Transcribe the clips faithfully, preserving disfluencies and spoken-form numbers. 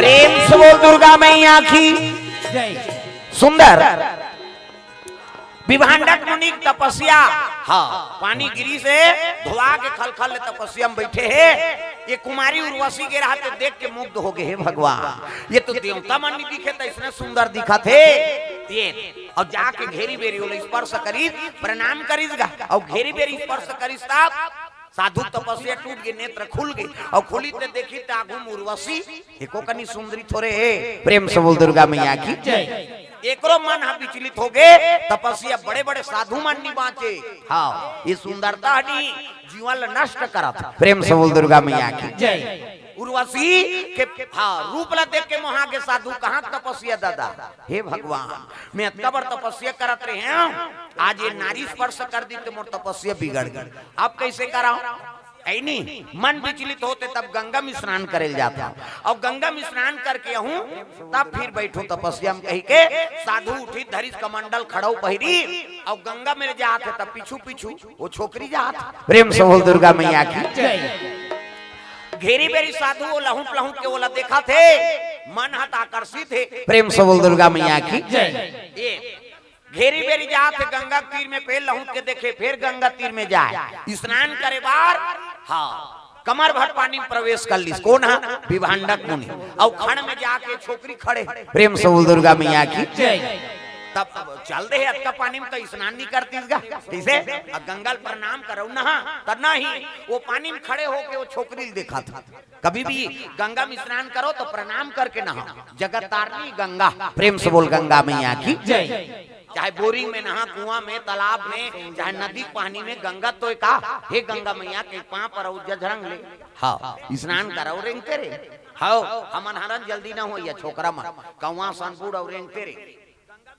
प्रेम से बोल दुर्गा मैया की। जय। सुंदर विभांडक मुनि की तपस्या। हाँ, पानी गिरी से धोआ के खलखल ले तपस्या में बैठे हे। ये कुमारी उर्वशी के रहते देख के मुग्ध हो गए, हे भगवान, ये तो देवता मन नहीं दिखे, तो इसने सुंदर दिखत हे। ये और जाके घेरी बेरी ओला स्पर्श करिस, प्रणाम करिस गा, और घेरी बेरी स्पर्श करिस तब साधु तपस्या टूट गई, नेत्र खुल गई, और खुली ते देखी ते आगू में उर्वशी एको कनी सुंदरी थोरे हे। प्रेम से बोल दुर्गा मैया की। जय। एकरो मन ह विचलित हो गए, तपस्या बड़े बड़े साधु मन नहीं बांचे। हाँ, ये सुंदरता नहीं, जीवन ला नष्ट करत। प्रेम से बोल दुर्गा मैया की। जय। उर्वशी के, हाँ, रूप ला देख के मोहा के साधु कहाँ तपस्या दादा। हे भगवान, मैं अतका बड़ तपस्या करत रहे हूँ, आज ये नारी स्पर्श कर दी तो मोर तपस्या बिगड़ गई। अब कैसे कराओ? ऐनी मन विचलित होते तब गंगा में स्नान करे जाता, और गंगा में स्नान करके आऊं तब फिर बैठो तपस्या में कही के साधु उठी धरिस कमंडल खड़ाऊ पहिरी, और गंगा में जात हे तब पीछू पीछू वो छोकरी जात। प्रेम से बोल दुर्गा मैया की। जय। घेरी बेरी साधु वो लहुट लहुट के ओला देखा थे, मन हत आकर्षित हे। प्रेम से बोल दुर्गा मैया की। जय। ये घेरी बेरी जात हे गंगा तीर में, फेर लहुट के देखे, फेर गंगा तीर में जाए स्नान करे बार। हाँ, कमर भर पानी में प्रवेश कर लिस। कौन हा? विभांडक मुनि। और खड़ में जाके छोकरी खड़े। प्रेम से बोल दुर्गा मैया की। जय। तब अब चल दे अतका पानी में तो स्नान नहीं करतीस गा, कैसे? अब गंगा ल प्रणाम करो ना, तब नहीं वो पानी में खड़े होके वो छोकरी ल देखा था। कभी भी गंगा में स्नान करो तो प्रणाम करके नहाओ। जगत तारणी गंगा। प्रेम से बोल गंगा मैया की। जय। चाहे बोरिंग में नहा, कुआं में, तालाब में, चाहे नदी पानी में, गंगा तो का, हे गंगा मैया के पांव पर जझरंग ले। हाँ, स्नान करो रेंगते रे। हाँ, हमन हरन जल्दी ना हो या छोकरा मन, कौआ सन बूढ़ और रेंगते रे।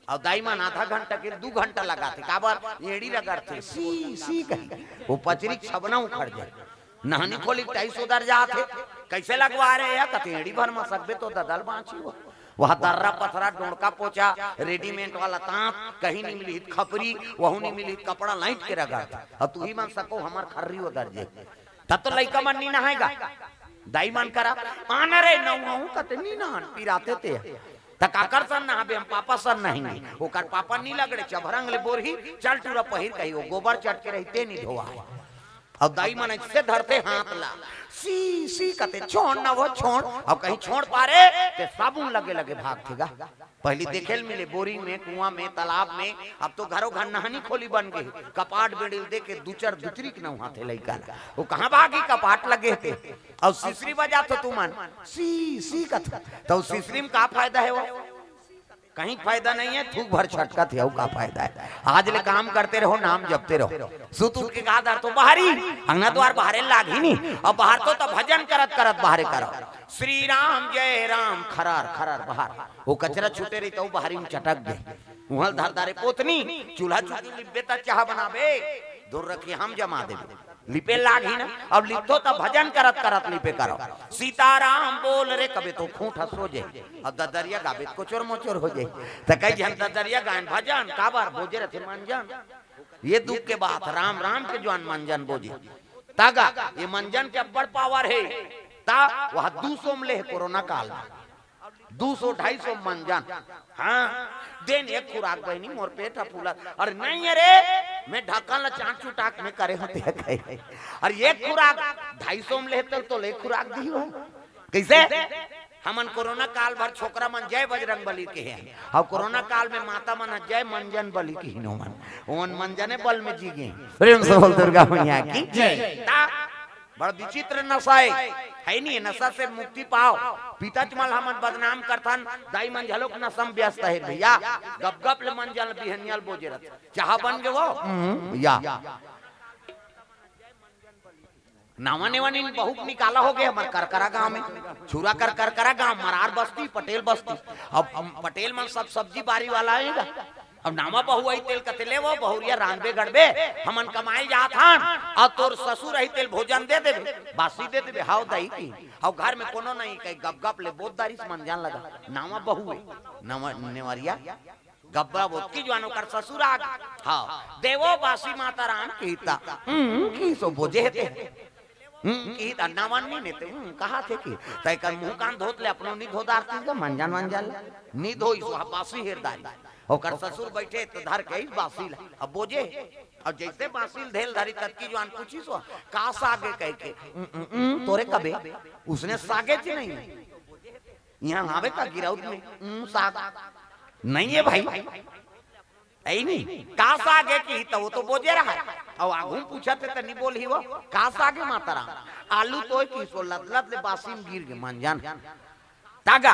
और दाई मन आधा घंटा के दू घंटा लगाथे, काबर? एड़ी रगड़थे, सी सी कही, वो पचरी के छबना उखड़ जाए। नहनी खोली के टाइस उधर जात हे, कैसे लगवा रहे या? कथे एड़ी भर में सकबे तो ददल बाँची हो। वह दर्रा पथरा डोंड़का पोछा रेडीमेड वाला तांत कहीं नहीं मिली, खपरी वहू नहीं मिली, कपड़ा लाइट के रगड़। अब तू ही मन सको हमर खर्री उधर जे, तब तो लइका मन नहीं नहाएगा। दाई मन करा आना रे नहाऊं कते नहीं नहान पिराते ते। त काकर सन नहाबे हम, पापा सन नहाएंगे। ओकर पापा नहीं लगड़े, चभरंग ले बोरही, चल टूरा पहिर कही, वो गोबर चट के रहिते नहीं धोआ। अब दाई मन ऐसे धरते हाथ ला, सी सी कते छोड़ ना वो छोड़, अब कहीं छोड़ पारे ते साबुन लगे लगे भाग थेगा। पहली देखे ल मिले बोरिंग में, कुआं में, तालाब में, अब तो घरों घर नहानी खोली बन गए। कपाट बेड़िल दे के दुचर दुचरी के नहाथे लइका। वो कहाँ भागी, कपाट लगे थे। और सिसरी बजा तो तुमन सी सी कथ, तो सिसरी में का फायदा है वो? कहीं फायदा नहीं है, थूक भर छटकत है, वो का फायदा है? आज ले काम करते रहो, नाम जपते रहो। सुत उठ के कहा धर तो बाहरी, अंगना द्वार बाहरे लाग ही नहीं। अब बाहर तो तब भजन करत करत बाहरे करो, श्री राम जय राम खरार खरार बाहर। वो कचरा छूटे रही तो बाहरी में चटक गए। उहल धर धारे पोतनी, चूल्हा चुकी लिपबे त चाह बनाबे, दूर रखिए हम जमा देबे। लिपे लाग ही ना, अब लिपतो त भजन करत करत लिपे करो। सीताराम बोल रे कबे तो खूंट हंस हो जाए, अब ददरिया गाबे त कोचर मोचर हो जाए। त कई झन ददरिया गायन भजन काबर बोजे रथे मंजन। ये दुख के बात, राम राम के जवान मंजन बोजे। तागा ये मंजन के अब्बड़ पावर है। ता वह दू सौ में ले कोरोना काल में। दू सौ ढाई सौ मंजन। हाँ, देन एक खुराक बहिनी, मोर पेट ह फूलत। अरे नहीं, अरे मैं ढक्कन ला चाट चुटाक में करे होते हैं कहे। अरे एक खुराक ढाई सौ में लेते तो ले खुराक दी हो। कैसे? हमन कोरोना काल भर छोकरा मन जय बजरंग बली के हैं, और कोरोना काल में माता मन जय मंजन बली की हिनो मन। ओन मंजने बल में जी गए। प्रेम से बोल दुर्गा मैया की। जय। ता बड़ विचित्र नशा है, है नहीं? नशा से मुक्ति पाओ। पिताजी मन हमन बदनाम करथन, दाई मन झलोक नशा में व्यस्त है भैया। गप गप ले मंजन बिहनिया ल बोजे रथ। चाह बन गए वो? हम्म, या। नावा नेवा नीन बहुत निकाला हो गए हमर करकरा गांव में। छुरा कर करकरा गांव, मरार बस्ती, पटेल बस्ती। अब हम पटेल मन सब सब्जी बारी वाला आएगा। अब नावा बहू आई तेल कते ले वो बहुरिया रांधबे गड़बे, हमन कमाए जात हन, और तोर ससुर आई तेल भोजन दे देबे, बासी दे देबे। हाव दाई की, हाव घर में कोनो नहीं कही, गप गप ले बोत दारिस मंजन लगा। नावा बहू है, नावा नेवरिया, गब्बा बोत की जवान ओकर ससुर आ गए। हाँ, देवो बासी माता राम की ता, हम्म, की सो बोजे हेते। हम्म, किही त नवा नी नेते, हम्म, कहा थे कि तय कर मुंह कान धोत ले, अपनो नी धो डारती का, मंजन वंजन ला। नी धोई, सो बासी हेर डारी। ओकर ससुर बैठे त धर के इस बासी ला। अब बोजे, अब जैसे बासी ल धेल धरी, ततकी जुवान पूछी सो, "का सागे?" कह के, "उम, उम, उम, तोरे कबे?" उसने सागे जी नहीं है। यहाँ आवे का गिरौद में, "उम, साग।" नहीं है भाई। ऐ नी, का सागे किही त वो तो बोजे रहा। अब आगू में पूछा थे त नी बोलही वो, "का सागे माता राम?" आलू तोय किही सो लत लत ले बासी में गिर गे, मंजन। तागा,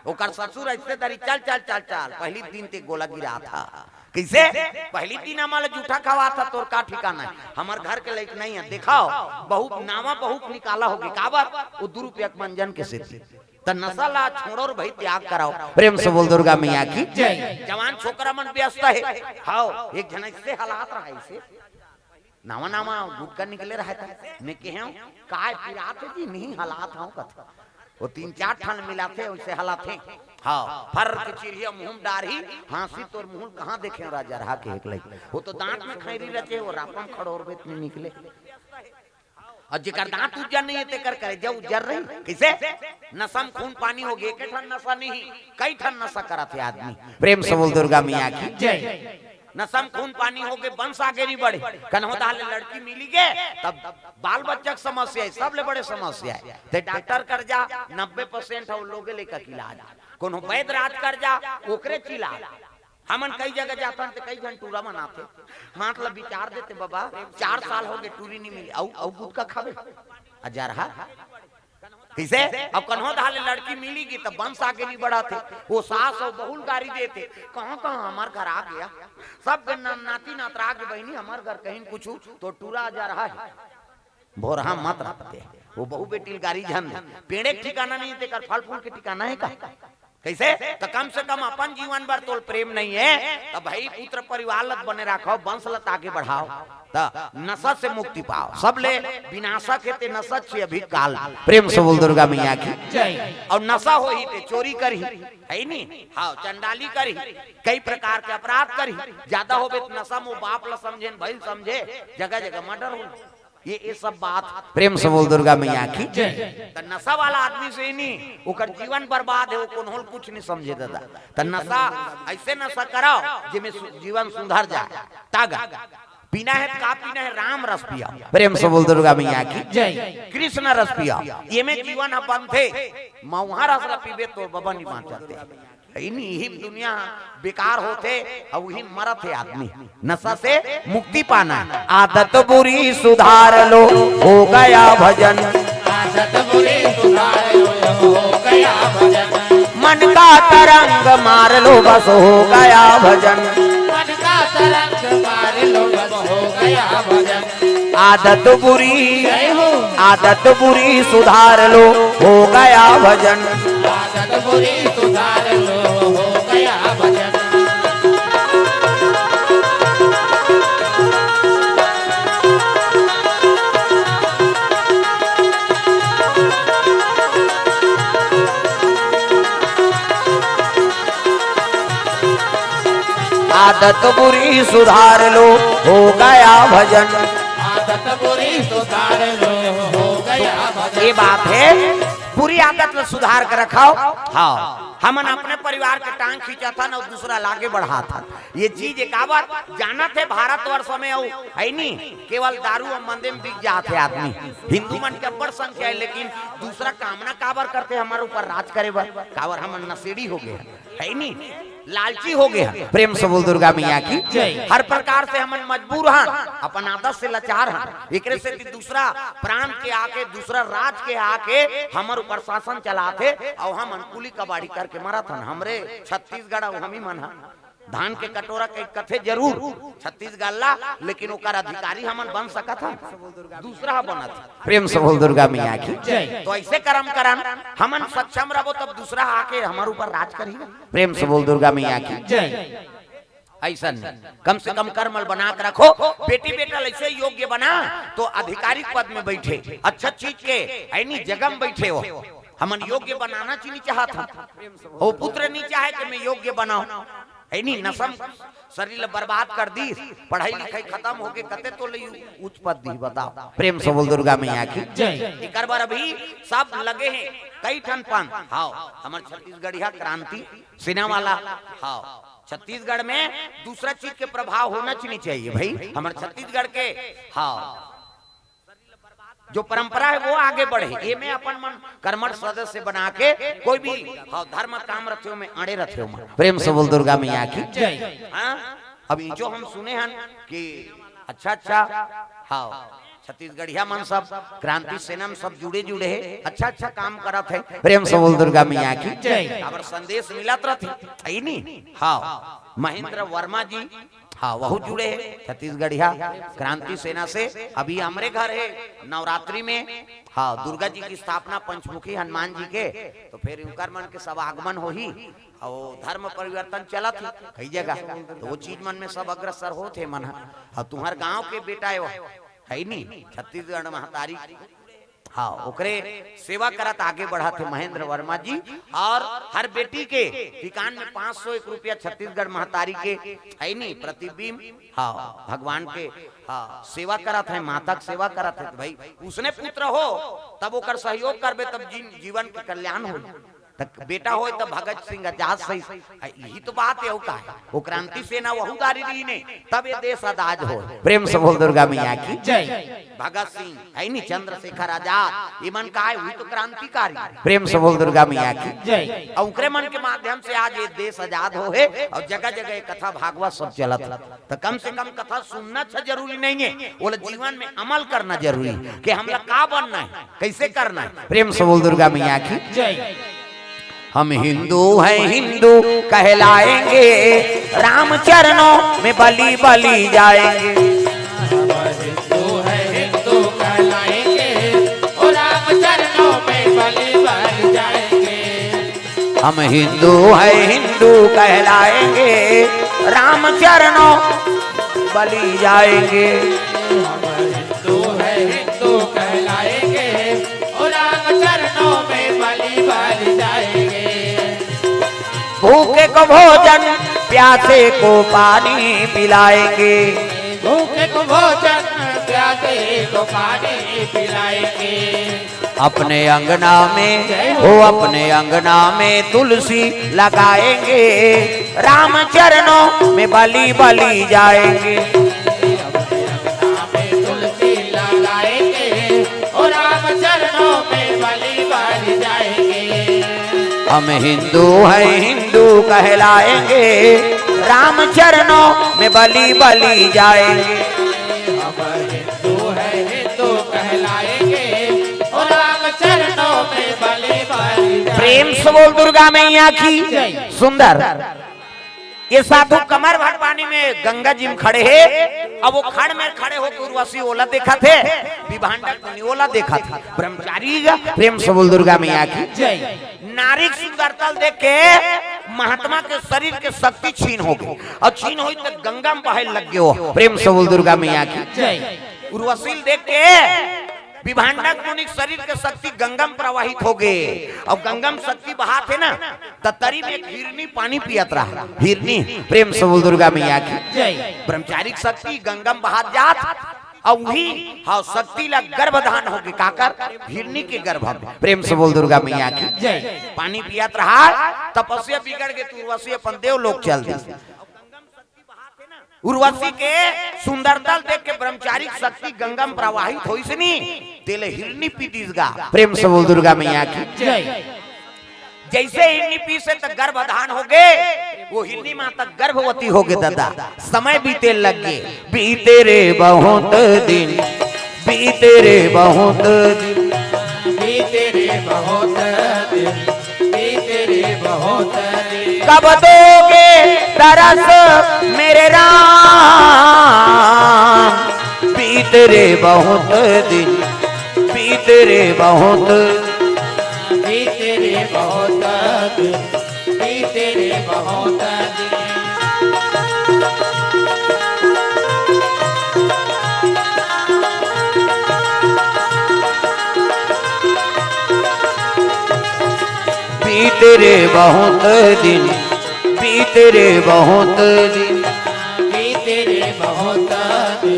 ओकर ससुर ऐसे धरी, "चल, चल, चल, चल, पहली दिन ते गोला गिरा था।" कैसे? "पहली दिन हमला जूठा खवा था, तोर का ठिकाना है? हमर घर के लायक नहीं है, देखाओ।" बहू, नावा बहू के निकाला होगे, काबर? वो दू रुपया के मंजन के सेती। त नशा ला छोड़ो रे भाई, त्याग कराओ। प्रेम से बोल दुर्गा मैया की। जय। जवान छोकरा मन व्यस्त है। हाव, एक झन ऐसे हलात रहा, ऐसे। नावा नावा गुटका निकले रहा था। मैं कहे हूँ, "काय पिरात है जी?" "नहीं, हलात हूँ," कथे। वो तीन चार ठन मिलाथे, वैसे हलाथे। हाव, फर के चिरहिया मुंह में डारही, हाँसी तोर मुंह कहाँ देखे राजा रहा के एक लई। वो तो दांत में खैरी रचे, वो रापम खड़ोर बेत नहीं निकले। अउ जेकर दांत उज्जर नहीं है, तेकर करेजा उज्जर रही। कैसे? नशा में खून पानी होगे, एके ठन नशा नहीं, कई ठन नशा करत हे आदमी। प्रेम से बोल दुर्गा मैया की। जय। नशा में खून पानी होगे, बंस आगे नहीं बढ़े। कन्हो दाले लड़की मिली गे, तब बाल बच्चा के समस्या है, सबले बड़े समस्या है। ते डॉक्टर कर जा, नब्बे परसेंट हे वो लोगे लेकर के इलाज। कोनो वैद्य राज कर जा, ओकरे च इलाज। हमन कई जगह जाथन त कई झन टूरा मन आथे, हाथ ला विचार देथे, "बाबा, चार साल होगे टूरी नी मिली, अउ, अउ गुटका खाबे?" अजरहा। कइसे? अब कन्हो धाले लड़की मिली गी त बंस आगे नी बढ़त हे। वो सास अउ बहू ल गारी देथे, "कहाँ, कहाँ हमर घर आ गया, सब के न-, नाती नतरा गे बहिनी, हमर घर कहीं कुछु।" तो टूरा अजरहा हे। भोरहा मत रखते। वो बहू बेटी ल गारी झन दे। पेड़े के ठिकाना नहीं, तेकर फल फूल के ठिकाना है का? कैसे? तो कम से कम अपन जीवन भर तोल प्रेम नहीं है, तो भाई पुत्र परिवार लत बने रखो, वंश लत आगे बढ़ाओ, तो नशा से मुक्ति पाओ। सबले विनाशक है ते नशा छे अभी काल। प्रेम से बोल दुर्गा मैया की। जय। और नशा होही ते चोरी करही, है नी? हाँ, चंडाली करही, कई प्रकार के अपराध करही। ज्यादा होबे तो नशा में बाप ला समझे न, भाई समझे, जगह जगह मर्डर हो। ये, ये सब बात प्रेम से बोल दुर्गा मैया की। जय। त नशा वाला आदमी से ही नहीं, ओकर जीवन बर्बाद है, वो कोनो ल कुछ नहीं समझे दादा। त नशा, ऐसे नशा कराओ जेमे सु-, जीवन सुधर जाए। तागा पीना है, का पीना है? राम रस पिया। प्रेम से बोल दुर्गा मैया की। जय। कृष्ण रस पिया, ये में जीवन ह बनथे। मऊहा रस ला पीबे तो बबा नहीं बांचते। इन्हीं ही दुनिया बेकार होथे, अउ उही मरत हे आदमी। नशा से मुक्ति पाना है। आदत बुरी सुधार लो, हो गया भजन। आदत बुरी सुधार लो, हो गया भजन। मन का तरंग मार लो, बस हो गया भजन। मन का तरंग मार लो, बस हो गया भजन। आदत बुरी, जय हो। आदत बुरी सुधार लो, हो गया भजन। आदत बुरी सुधार लो, हो गया भजन। आदत बुरी सुधार लो, हो गया भजन। आदत बुरी सुधार लो, हो गया भजन। ये बात है, बुरी आदत ला सुधार के रखाओ। हाँ, हमन अपने परिवार के टांग खींचत हन अउ दूसरा लागे बढ़ात हन। ये चीज एक आवर जानत हे, भारतवर्ष में अउ है नी, केवल दारू अउ मंदे में बिक जात हे आदमी। हिंदू मन के अब्बड़ संख्या है, लेकिन दूसरा कामना काबर करथे, हमर ऊपर राज करे बर? काबर हमन नशेड़ी हो गए हन, है नी, लालची हो गए हन। प्रेम से बोल दुर्गा मैया की। जय। हर प्रकार से हमन मजबूर हन, अपन आदत से लाचार हन। एकरे से कि दूसरा प्रांत के आके, दूसरा राज के आके हमर ऊपर शासन चलाथे, अउ हमन कुली कबाड़ी करके मरत हन। हमरे छत्तीसगढ़ अउ हमी मन हन। धान के कटोरा के कथे जरूर छत्तीसगढ़ ला, लेकिन ओकर अधिकारी हमन बन सकत हन? दूसरा ह बनत। प्रेम से बोल दुर्गा मैया की। जय। तो ऐसे कर्म करन, हमन सक्षम रहबो तब दूसरा आके हमर ऊपर राज करही। प्रेम से बोल दुर्गा मैया की। जय। ऐसा नहीं, कम से कम कर्म ल बना के रखो। बेटी बेटा ल ऐसे योग्य बना तो आधिकारिक पद में बैठे, अच्छा चीज के ऐनी जगह में बैठे हो। हमन योग्य बनाना चीनी चाहत हन, वो पुत्र नहीं चाहे कि मैं योग्य बनाऊं। है नी, नशा म शरीर ल बर्बाद कर दिस। पढ़ाई लिखाई खतम होगे, कते तोला ऊंच पद दिही, बताओ। प्रेम से बोल दुर्गा मैया की। जय। एकर बर अभी सब लगे हे, कई ठन पंथ। हाव, हमर छत्तीसगढ़िया क्रांति सेना वाला। हाव, छत्तीसगढ़ में दूसरा चीज के प्रभाव होना च नी चाहिए भाई, हमर छत्तीसगढ़ के। हाव, जो परंपरा हे वो आगे बढ़े, एमे अपन मन कर्मठ सदस्य बना के कोई भी, हाव, धर्म काम रथे ओमे अड़े रथे ओमन। प्रेम से बोल दुर्गा मैया की। जय। हाँ, अभी जो हम सुने हन कि अच्छा अच्छा, हाव, छत्तीसगढ़िया मन सब क्रांति सेना म सब जुड़े जुड़े हे, अच्छा अच्छा काम करत हे। प्रेम से बोल दुर्गा मैया की। जय। काबर संदेश मिलत रथे, है नी? हाव, महेंद्र वर्मा जी, हाव, वहू जुड़े हे छत्तीसगढ़िया क्रांति सेना से। अभी हमरे घर हे नवरात्रि में, हाव, दुर्गा जी की स्थापना पंचमुखी हनुमान जी के, तो फिर उनकर मन के सब आगमन होही। अउ धर्म परिवर्तन चलत हे कई जगह, तो वो चीज मन में सब अग्रसर होत हे मन ह। अउ तुम्हर गांव के बेटा हे वो, है नी, छत्तीसगढ़ महतारी। हाव, ओकरे सेवा करत आगे बढ़त हे महेंद्र वर्मा जी। अउ हर बेटी के टिकान में पाँच सौ एक रुपया छत्तीसगढ़ महतारी के, है नी, प्रतिबिंब, हाव, भगवान के, हाव, सेवा करत हे, माता के सेवा करत हे। तो भाई, उसने पुत्र हो, तब ओकर सहयोग करबे, तब जी-, जीवन के कल्याण हो। त बेटा होय त भगत सिंह आजाद सही। आ, यही तो बात हे, अउ का हे? वो क्रांति सेना वहू दारी रहिन हे, तब ये देश आजाद होय। प्रेम से बोल दुर्गा मैया की। जय। भगत सिंह, है नी, चंद्रशेखर आजाद, इमन का हे? वही तो क्रांतिकारी। प्रेम से बोल दुर्गा मैया की। जय। अउ ओकरे मन के माध्यम से आज ये देश आजाद होहे अउ जगह जगह ये कथा भागवत सब चलत हे। त कम से कम कथा सुनना च जरूरी नहीं हे, ओला जीवन में अमल करना जरूरी हे कि हमला का बनना हे, कैसे करना हे। प्रेम से बोल दुर्गा मैया की। जय। हम हिंदू हैं, हिंदू कहलाएंगे, राम चरणों में बलि बलि जाएंगे। हम हिंदू हैं, हिंदू कहलाएंगे, ओ राम चरणों में बलि बलि जाएंगे। हम हिंदू हैं, हिंदू कहलाएंगे, राम चरणों बलि जाएंगे। हम हिंदू हैं, हिंदू कहलाएंगे, ओ राम चरणों में बलि बलि जाएंगे। भूखे को भोजन, प्यासे को पानी पिलाएंगे। भूखे को भोजन, प्यासे को पानी पिलाएंगे। अपने अंगना में, जय हो। हो अपने अंगना में तुलसी लगाएंगे, राम चरणों में बलि बलि जाएंगे। अपने अंगना में तुलसी लगाएंगे, ओ राम चरणों में बलि बलि जाएंगे। हम हिंदू हैं, हिंदू कहलाएंगे, राम चरणों में बलि बलि जाएंगे। हम हिंदू हैं, हिंदू कहलाएंगे, ओ राम चरणों में बलि बलि जाएंगे। प्रेम से बोल दुर्गा मैया की। जय। सुंदर। ये साधु कमर भर पानी में गंगा जी में खड़े हे। अब वो खड़ में खड़े होके उर्वशी ओला देखत हे, विभांडक मुनि ओला देखत हे। ब्रह्मचारी गा, प्रेम से बोल दुर्गा मैया की। जय। नारी के सुंदरता ल देख के महात्मा के शरीर के शक्ति छीन होगे, अउ छीन होइस त गंगा में बहे लग गे हो। प्रेम से बोल दुर्गा मैया की। जय। उर्वशी ल देख के विभांडक मुनि के शरीर के शक्ति गंगा में प्रवाहित होगे, अउ गंगा में शक्ति बहात हे ना, त तरी में एक हिरनी पानी पियत रहा। हिरनी, प्रेम से बोल दुर्गा मैया की। जय। ब्रह्मचारी के शक्ति गंगा में बहात जात, अउ वही, हाव, शक्ति ला गर्भधान होगे, काकर? हिरनी के गर्भ में। प्रेम से बोल दुर्गा मैया की। जय। पानी पियत रहा, तपस्या बिगड़ गे, त उर्वशी अपन देव लोक चल दिस। उर्वशी के सुंदरता ल देख के ब्रह्मचारी के शक्ति गंगा में प्रवाहित होइस नी, तेला हिरनी पी दिस गा। प्रेम से बोल दुर्गा मैया की। जय। जइसे हिरनी पीस हे त गर्भधान होगे, वो हिरनी माता गर्भवती होगे दादा। समय बीते लग गे, बीते रे बहुत दिन, बीते रे बहुत दिन, बीते रे बहुत दिन, बीते रे बहुत दिन। कब दोगे दरस मेरे राम, बीते रे बहुत दिन, बीते रे बहुत, बीते रे बहुत दिन, बीते रे बहुत दिन। बीते रे बहुत दिन, बीते रे बहुत दिन, बीते रे बहुत दिन,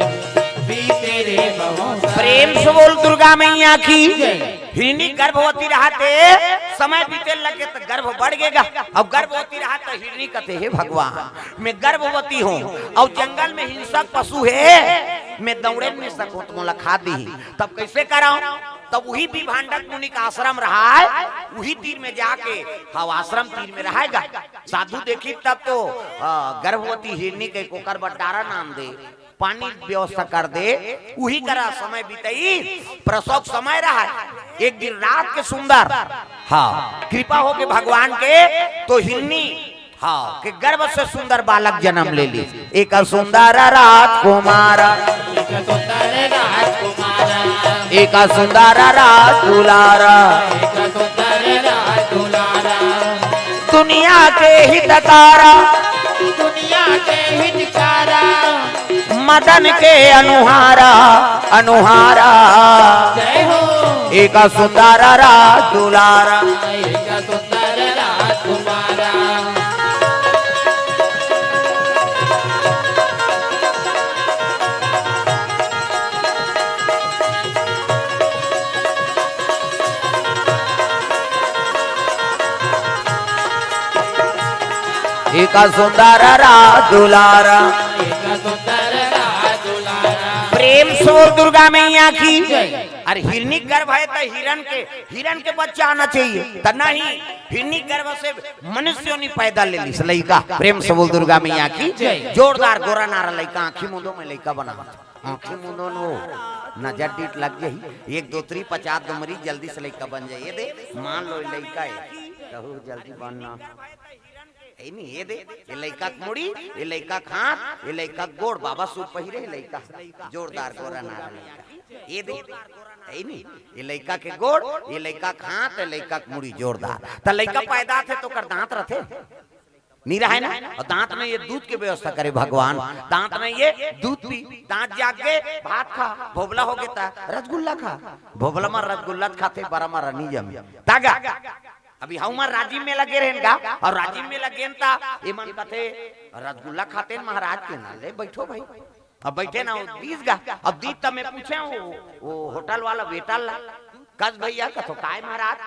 बीते रे बहुत दिन। प्रेम से बोल दुर्गा मैया की। जय। हिरनी गर्भवती रहत हे, समय बीते लगे त गर्भ बढ़ गेगा। अब गर्भवती रहत त हिरनी कथे, "हे भगवान, मैं गर्भवती हूँ, अब जंगल में हिंसक पशु हे, मैं दौड़े नहीं सकूँ, त मोला खा दिही, तब कैसे कराऊँ?" तब उही विभांडक मुनि का आश्रम रहाय, उही तीर में जाके, हाँ, आश्रम तीर में रहेगा। साधु देखी तब तो, आ, गर्भवती हिरनी के कोकर बर डारा नाम दे, पानी व्यवस्था कर दे, उही करा समय बितई, प्रसव समय रहा। एक दिन रात के सुंदर, हाँ, कृपा हो के भगवान के, तो हिरनी, हाँ, के गर्भ से सुंदर बालक जन्म ले ली। एक सुंदर राजकुमार, एक सुंदर राजकुमार, एक सुंदर राजदुलार, एक सुंदर राजदुलार। दुनिया के हितकारा, दुनिया के हितकारा, मदन के अनुहारा, अनुहारा। जय हो। एक सुंदर राजदुलारा, एक सुंदर राजकुमारा। एक सुंदर राजदुलारा। प्रेम से बोल दुर्गा मैया की। जय। अरे हिरनी गर्भ है त हिरन के, हिरन के बच्चा आना चाहिए, त नहीं, हिरनी गर्भ से मनुष्य नहीं पैदा ले ली लइका। प्रेम से बोल दुर्गा मैया की। जय। जोरदार गोरा नारा लइका, आँखी मुंदो में लइका बना। आँखी मुंदो नो, नजर डीठ लग जाही। एक दो त्री पचास दो मरीज जल्दी से लइका बन जाए। ये दे, मान लो लइका है, कहू जल्दी बनना। है नी, ये दे, ये लइका के मुड़ी, ये लइका के हाथ, ये लइका के गोड़, बाबा सूट पहिरे, ये लइका। जोरदार गोरा नारा लइका। ये दे, है नी, ये लइका के गोड़, ये लइका के हाथ, ये लइका के मुड़ी, जोरदार। त लइका पैदा थे त ओकर दांत रथे? नी रहे ना? अउ दांत नहीं ये दूध के व्यवस्था करे भगवान, दांत नहीं ये दूध पी, दांत जाग गे भात खा, भोबला हो गे त रसगुल्ला खा, भोबला मा रसगुल्ला खाथे, बरा मा रनी जमे। तागा, अभी हम राजिम मेला गे रहेन गा, अउ राजिम मेला गेन त एमन कथे, "रसगुल्ला खातेन महाराज के ना, ले बैठो भाई।" अब बैठे ना, वो दीस गा, अब दीस त मैं पूछे वो, वो होटल वाला वेटर ला, "कस भैया," कथो, "काय महाराज?"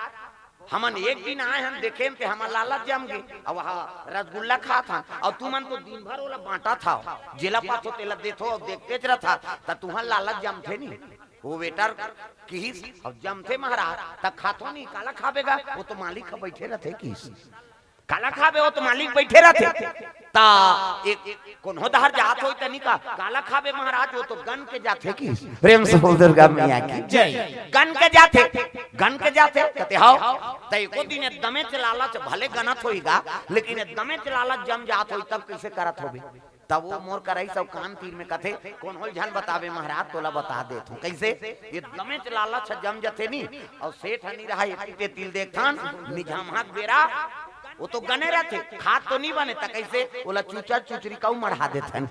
हमन एक दिन आए हन, देखेन ते हमर लालच जम गे। अब वहाँ रसगुल्ला खात हन, अउ तुमन तो दिन भर ओला बांटत हव, जेला पाथो तेला देथो, अउ देखतेच रथव, त तुहर लालच जमथे नी। वो वेटर किहिस, "अब जमथे महाराज, त खाथो नी, काला खाबे गा, वो तो मालिक ह बइठे रथे," किहिस। "काला खाबे, वो तो मालिक बइठे रथे।" त एक कोनो डहर जात होई त नी का, "काला खाबे महाराज, वो तो गन के जाथे," किहिस। प्रेम से बोल दुर्गा मैया की। जय। गन के जाथे, गन के जाथे, कथे, "हव।" त एको दिन एकदमेच लालच, भले गनत होई गा, लेकिन एकदमेच लालच जम जात होई, तब कइसे करत होबे? तब वो मोर करई सब कान तीर में कथे, "कोनो ल झन बताबे महाराज, तोला बता देत हूँ।" कइसे? एकदमेच लालच जम जथे नी, अउ सेठ ह नी रहा, एती तेती ल देखथन, निझमहा के बेरा, वो तो गने रथे, खात तो नी बने, त कइसे? ओला चुचर चुचरी कऊ मढ़ा देथन।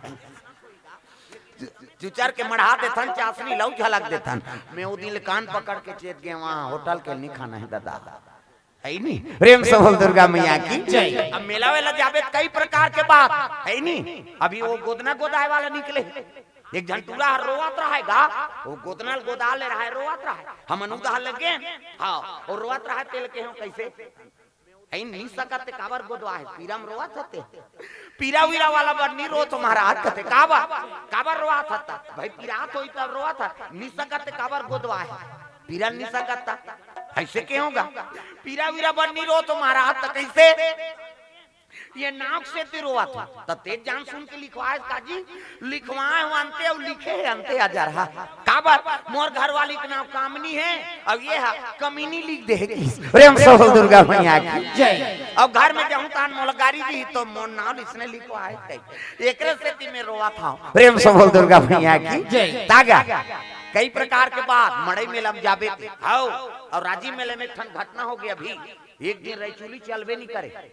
चुचर के मढ़ा देथन, चासनी लऊ झलक देथन। मैं वो दिन ले कान पकड़ के चेत गे, वहाँ होटल के नी खाना है दादा। है नी? प्रेम से बोल दुर्गा मैया की। जय। अब मेला वेला जाबे त कई प्रकार के बात, है नी? अभी वो गोदना गोदाय वाला निकले, एक झन टूरा ह रोवत रहे गा, वो गोदना ल गोदा ले रहे, रोवत रहे। हमन उदाह लगे, हाँ, वो रोवत रहे, तेला केहेंव कइसे? है नी सकत ते काबर गोदवाहे, पीरा म रोवत हते। पीरा वीरा वाला बर नी रोवत हंव महाराज कथे, काबर? काबर रोवत हस? भाई पीरात होही तब रोवत हंव, नी सकत ते काबर गोदवाहे, पीरा नी सकत त। अइसे केहेंव गा, पीरा वीरा बर नी रोवत हंव महाराज, त कइसे? ये नाव के सेती रोवत हंव। त तें जान सुन के लिखवाए हस काजी, लिखवाए हंव अंते अउ लिखे हे अंते अजरहा। काबर? मोर घरवाली के नाव कामनी हे, अउ ये ह कमीनी लिख दे हे किहिस। प्रेम से बोल दुर्गा मैया की। जय। अउ घर में जाहूं तहान मोला गारी दिही त मोर नाव अइसने लिखवाए हे। एकरे सेती मैं रोवत हंव। प्रेम से बोल दुर्गा मैया की। जय। तागा, कई प्रकार के बात, मड़ई मेला म जाबे ते, हव, अउ राजिम मेला में एक ठन घटना हो गे अभी। एक दिन रइचुली चलबे नी करे।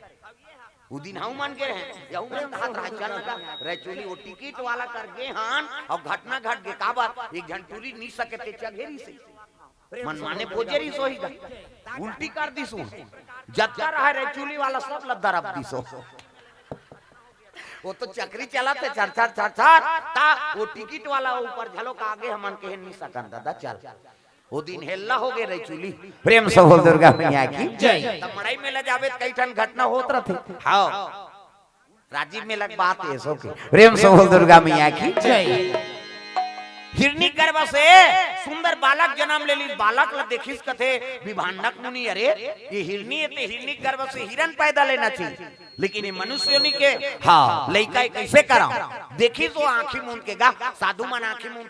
उ दिन हमू मन गे रहेन, यहू मन कहत रहे, "चल ना गा, रइचुली।" वो टिकट वाला कर गे हन, अउ घटना घट गे। काबर? एक झन टूरी नी सकत ते चघेरिस हे। मनमाने पोजेरिस होही गा। उल्टी कर दिस वो। जतका रहे रइचुली वाला सब ल दरप दिस वो। वो तो चक्री चलत हे, चर चर चर चर। ता वो टिकट वाला ऊपर झलो का आगे हमन कहे नहीं सकन, दादा चल। वो दिन हेल्ला हो गए रहे चूली। प्रेम से बोल दुर्गा मैया की जय। तब मड़ई मेला जाबे त कई ठन घटना होत रथे। हाँ, राजीव मेला के बात हे, सो के प्रेम से बोल दुर्गा मैया की जय। हिरनी गर्भ से सुंदर बालक जन्म ले ली। बालक ला देखिस कथे विभांडक मुनि, अरे ये हिरनी हे, ते हिरनी गर्भ से हिरन पैदा लेना चाहिए, लेकिन ये मनुष्य योनि के हाँ लइका हे, कैसे कराओ? देखिस वो आँखी मूंद के गा, साधु मन आँखी मूंद